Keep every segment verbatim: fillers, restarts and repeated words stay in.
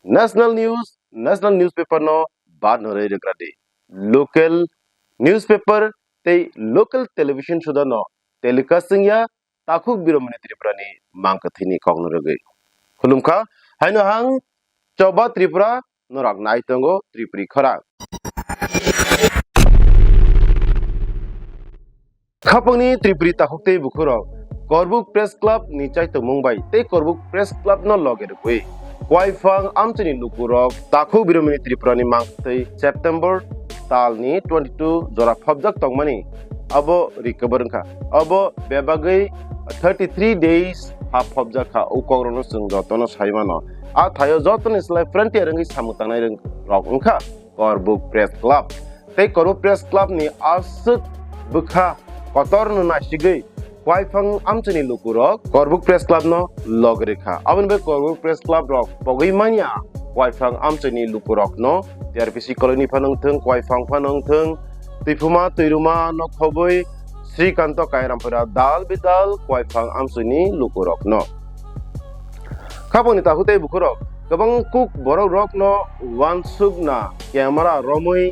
National news, national newspaper no ba noroi rwgra di. Local newspaper tei local television suda no telecast wngya Takhuk Biromani Tripura ni mangkwthwi ni kok no rwgwi. Khulumkha, haino hang Choba Tripura norok nai tongo Tripuri khorang. Khapangni Tripuri takhuk tei bukhurok Korbuk Press Club ni chaitongmung bai tei Korbuk Press Club no loge rwgwi Kwaiphang amchaini lukurok Takhuk Biromani Tripura ni mangtwi September tal ni twenty two jora phobjak tongmani abo recover wngkha. Abo bebagwi thirty three days ha phobjak kha, o kokrokno chwng jotono sai mano. A thaio jotoni slai frontier wngwi samung tangnai rok wngkha Korbuk Press Club. Tei Korbuk Press Club ni aswk bwkha kotor no naisigwi Kwaiphang amchaini lukurok Korbuk Press Club no log rikha. Aboni bai Korbuk Press Club rok pogwi manya Kwaiphang amchaini lukurok no T R P C colony phano wngthwng, Kwaiphang phano wngthwng, Twifuma, Twiruma no khobwi Srikanto Kairampura dal bidal Kwaiphang amchaini lukurok no. Khapangni takhuk tei bukhurok kwbang kuk borok rok no wansukna camera romwi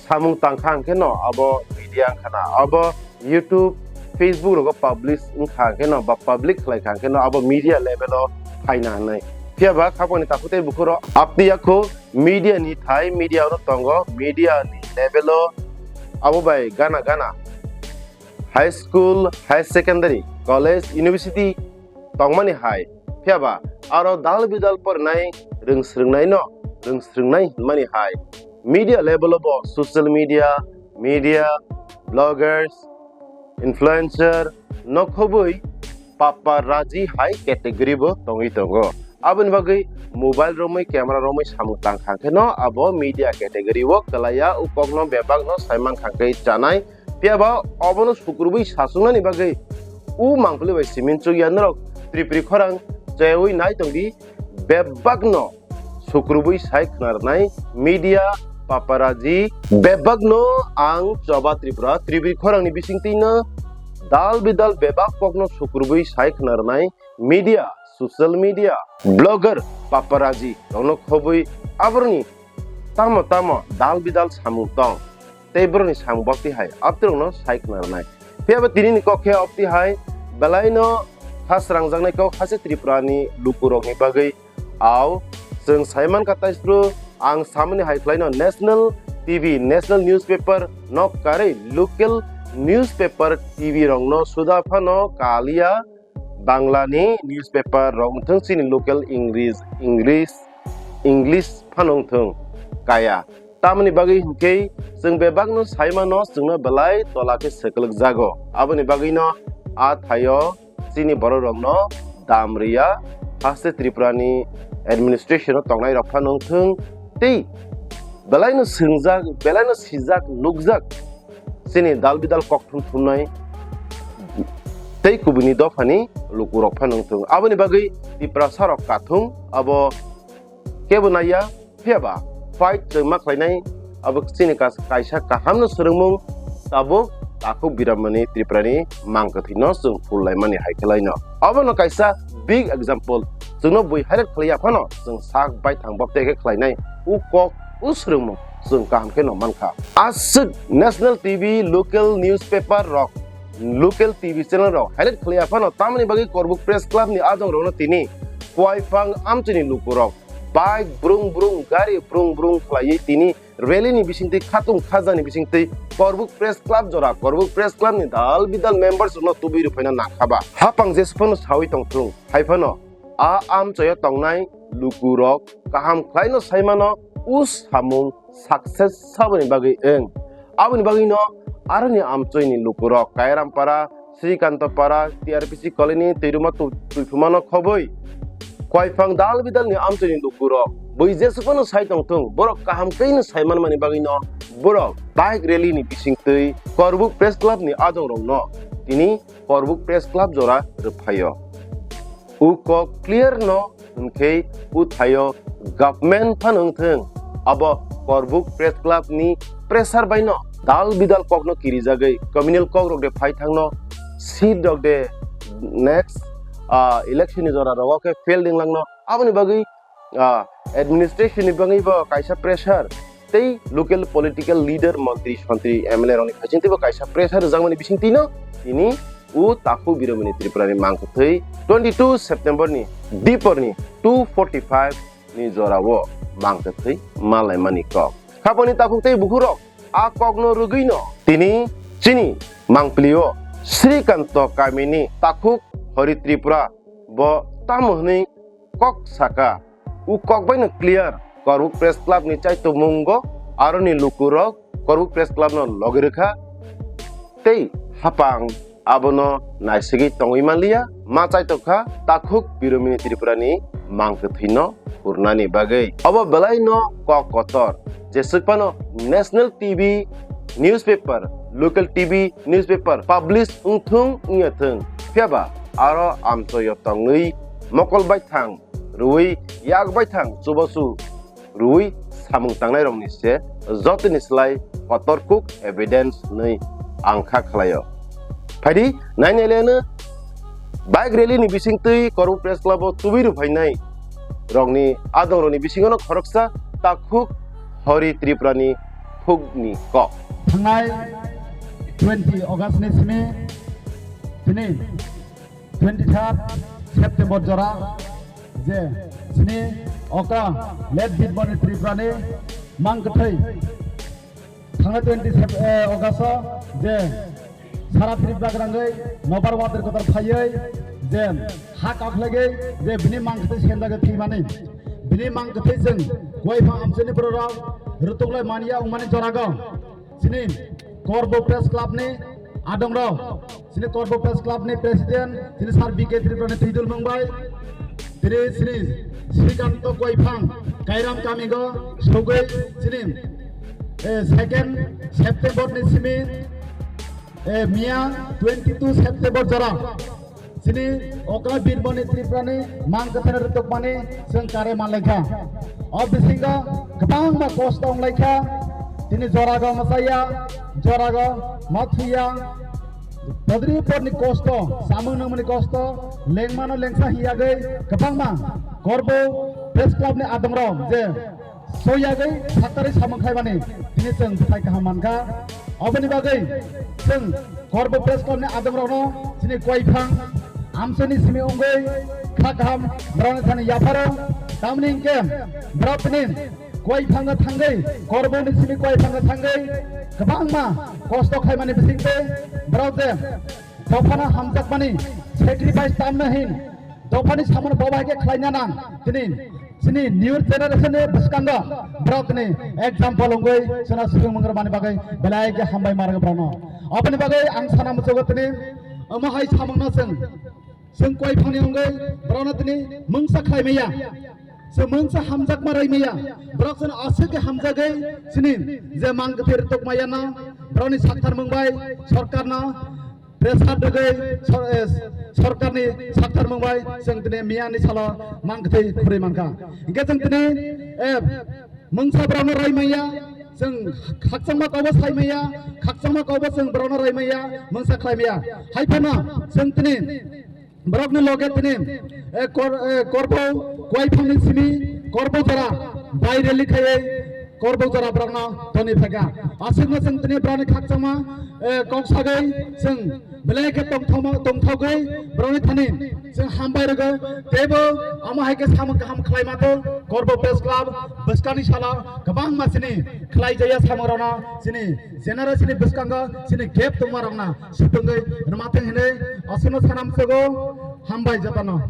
samung tangkha hwnkhe no abo media wngkha na, abo YouTube, Facebook rogo publish wngkha hwnkhe no ba public khlai kha hwnkhe no abo media level o phaina hwnwi. Phiya ba khapangni takhuk tei bukhurok aptwi yakho media ni thai media no tongo, media ni level o abo bai gana gana high school, higher secondary, college, university tongmani hai, phiya ba aro dal bidal porinai rwng swrwngnai no rwng swrwngnai hwnmani hai media level o bo social media, media, bloggers, influencer no khobwi paparazzi hai category bo tongwi tongo. Aboni bagwi mobile romwi, camera romwi samung tang kha khe no abo media category o kwlaiya, o kok no bebak no sai man kha khe chanai. Phiya ba obono sukrubwi sasuknani bagwi o mangpili bai simin chukya norok Tripuri khorang chewi nai tongdi, bebakno sukrubwi sai khwnarnai media paparazzi, bebakno ang Choba Tripura, Tripuri khorangni bisingtwino dal bidal bebak kokno sukrubwi sai khwnarnai media, social media, blogger, paparazzi rokno khobwi aboroni tamo tamo dal bidal samung tong. Tei borokni samung bokti hai aptirokno sai khna rwnai. Phiya ba tini ni kok khe opti hai belai no ha srangjaknai kok haste Tripura ni lukurok ni bagwi. Au chwng sai man kha taisru ang samani hai khlai no national T V, national newspaper no karwi local newspaper T V rok no suda phano kaliya. Bangla ni newspaper rok wngthwng chini local English, English, English phano wngthwng kaya. Tamoni bagwi hinkhe chwng bebakno saimano chwngno belai tola khe swkwlwk jago. Aboni bagwino a thaio chini borok rokno dam rwya, haste Tripura ni administration o tongnai rok phano wngthwng tei belaino swngjak, belaino sijak, nukjak. Chini dal bidal kok thum thumnai tei kubuni dophani lukurok phano wngthwng. Aboni bagwi Tiprasa rok kathung abo kebo naiya, phiya ba fight chwng ma khlainai abo chini kas-, kaisa kahamno swrwngmung tabuk takhuk biramani Tripurani mangkwthwino chwng phul laimani hai khlaino. Abono kaisa big example chwngno bui highlight khlaiya phano chwng sak baithang bok tei khe khlainai u kok u swrwngmung chwng kaham khe no mankha. Aswk national T V, local newspaper rok, local T V channel rok highlight khlaiya phano tamoni bagwi Korbuk Press Club ni ajong rokno tini Kwaiphang amchini lukurok bike brung brung, gari brung brung khlaiwi tini rally ni bisingtwi khatung khajani bisingtwi Korbuk Press Club jora, Korbuk Press Club ni dal bidal members rokno tubui rwphaina nangkha ba. Hapang jesphano sawi tongthung, hai phano a amchoyo tongnai lukurok kaham khlaino saimano u samung success saboni bagwi wng. Aboni bagwino aroni amchoini lukurok Kairampara, Srikanto Para, T R P C Colony, Twiruma tu-, Twifumano khobwi Kwaiphang dal bidalni amchoini lukurok bui jesphano sai tongthung, borok kaham kheino sai manmani bagwino borok bike rally ni bisingtwi Korbuk Press Club ni ajong rokno tini Korbuk Press Club jora rwphaio. U kok clear no hwnkhe u thaio government phano wngthwng, abo Korbuk Press Club ni pressure bai no dal bidal kok no kirijagwi communal kok rok de phai thangno, seat rok de next, ah, election ni jora rogo khe fail ringlangno, aboni bagwi ah, administration ni bagwi bo kaisa pressure, tei local political leader, montri, sontri, M L A rokni khajingtwi bo kaisa pressure rwjakmani bisingtwino tini o takhuk Biromini Tripura ni mangkwthwi twenty two September ni diporni two forty five ni jorao mangkwthwi malaimani kok. Khapangni takhuk tei bukhurok a kokno rwgwino tini chini mangpilio Srikanto kamini takhuk Hori Tripura bo tamo hwnwi kok saka. O kok baino clear, Korbuk Press Club ni chaitomungo aroni lukurok Korbuk Press Club no logi rwkha tei hapang abono naisingwi tongwi manliya, ma chaitokha takhuk Biromini Tripura ni mangkwthwino phurnani bagwi. Obo belaino kok kotor, jeswk phano national T V newspaper, local T V newspaper publish wngthung wngyathung, phiyaba aro amchoyo tongwi mokol baithang rwui, yak baithang chubachu rwui samung tangnairokni se jotoni slai kotor kuk evidence hwnwi ang kha khlaio. Phaidi, nainailaino bike rally ni bisingtwi Korbuk Press Club o tubui rwphainai rokni adongrokni bisingono khoroksa takhuk Hori Tripura ni phukni kok. Thangnai twenty August ni simi tini twenty third September jora je chini okra late Birmoni Tripura ni mangkwthwi thangnai twenty Sep-, eh, August o je sara Tripura gwnangwi nobar water kotor phaiwi je ha kakhlagwi je bini mangkwthwi senjagwi thwimani, bini mangkwthwi chwng Koiphang amchaini bororok rwtuklai manya wngmani jorago chini Korbuk Press Club ni adongrok, chini Korbuk Press Club ni president, chini Sir B K Tripura ni twidul mungbai, tini chini Srikanto Koiphang Kairam kamigo sogwi chini, eh, second September ni simi, eh, miya twenty two September jora chini okra Birmoni Tripura ni mangkwthwino rwtukmani chwng kare manlaikha. O bisingo kwbangma kosto wnglaikha. Tini jorago mwsaya, jorago mathuya, podri podni kosto, samung nangmani kosto, lengmano lengsa hiyagwi kwbangma Korbuk Press Club ni adongrok je soyagwi saktari samung khlaimani tini chwng bwthai kaham mankha. Oboni bagwi chwng Korbuk Press Club ni adongrokno chini Koiphang amchaini simi wngwi kha kaham borokni thani yapharo. Tamni hwnkhe borok tini Koiphango thangwi, Korbuk ni simi Koiphango thangwi kwbangma kosto khlaimani bisingtwi borok je dophano hamjakmani sacrifice tamna hin dophani samung bo bai khe khlaina nang. Tini chini new generation ni bwskango borok ni example wngwi chwngno swrwng mangrwmani bagwi belai khe hambai ma rwkha borokno. Aboni bagwi ang sana muchugo tini omo hai samungno chwng, chwng Koiphangni wngwi borokno tini mungsa khlai maya, chwng mungsa hamjakma rai maya, borok chwngno aswk khe hamjagwi chini je mang kwthwi rwtuk maya no borokni sakthar mungbai sorkarno pressure rwgwi sor-, eh, sorkarni sakthar mungbai chwng tini miyani salo mang kwthwi khurwi mankha. Hinkhe chwng tini, eh, mungsa borokno rai manya, chwng khakchangma kobo sai manya, khakchangma kobo chwng borokno rai manya, mungsa khlai manya. Hai phano chwng tini borokni loge tini, eh, kor-, eh, Korbuk Koiphangni simi Korbuk jora bai rally khaiwi Korbuk jora borokno toni phaikha. Aswkno chwng tini borokni khakchangma, eh, kok sagwi chwng belai khe tongthokma, tongthokgwi borokni thani chwng hambai rwgo. Teibo amo hai khe samung kaham khlaima tong Korbuk Press Club bwskangni salo kwbangma chini khlaijaya samungrokno chini generation ni bwskango chini gap tongmarokno swtwngwi rwmathwng hinwi aswkno sana muchugo. Hambai jotono.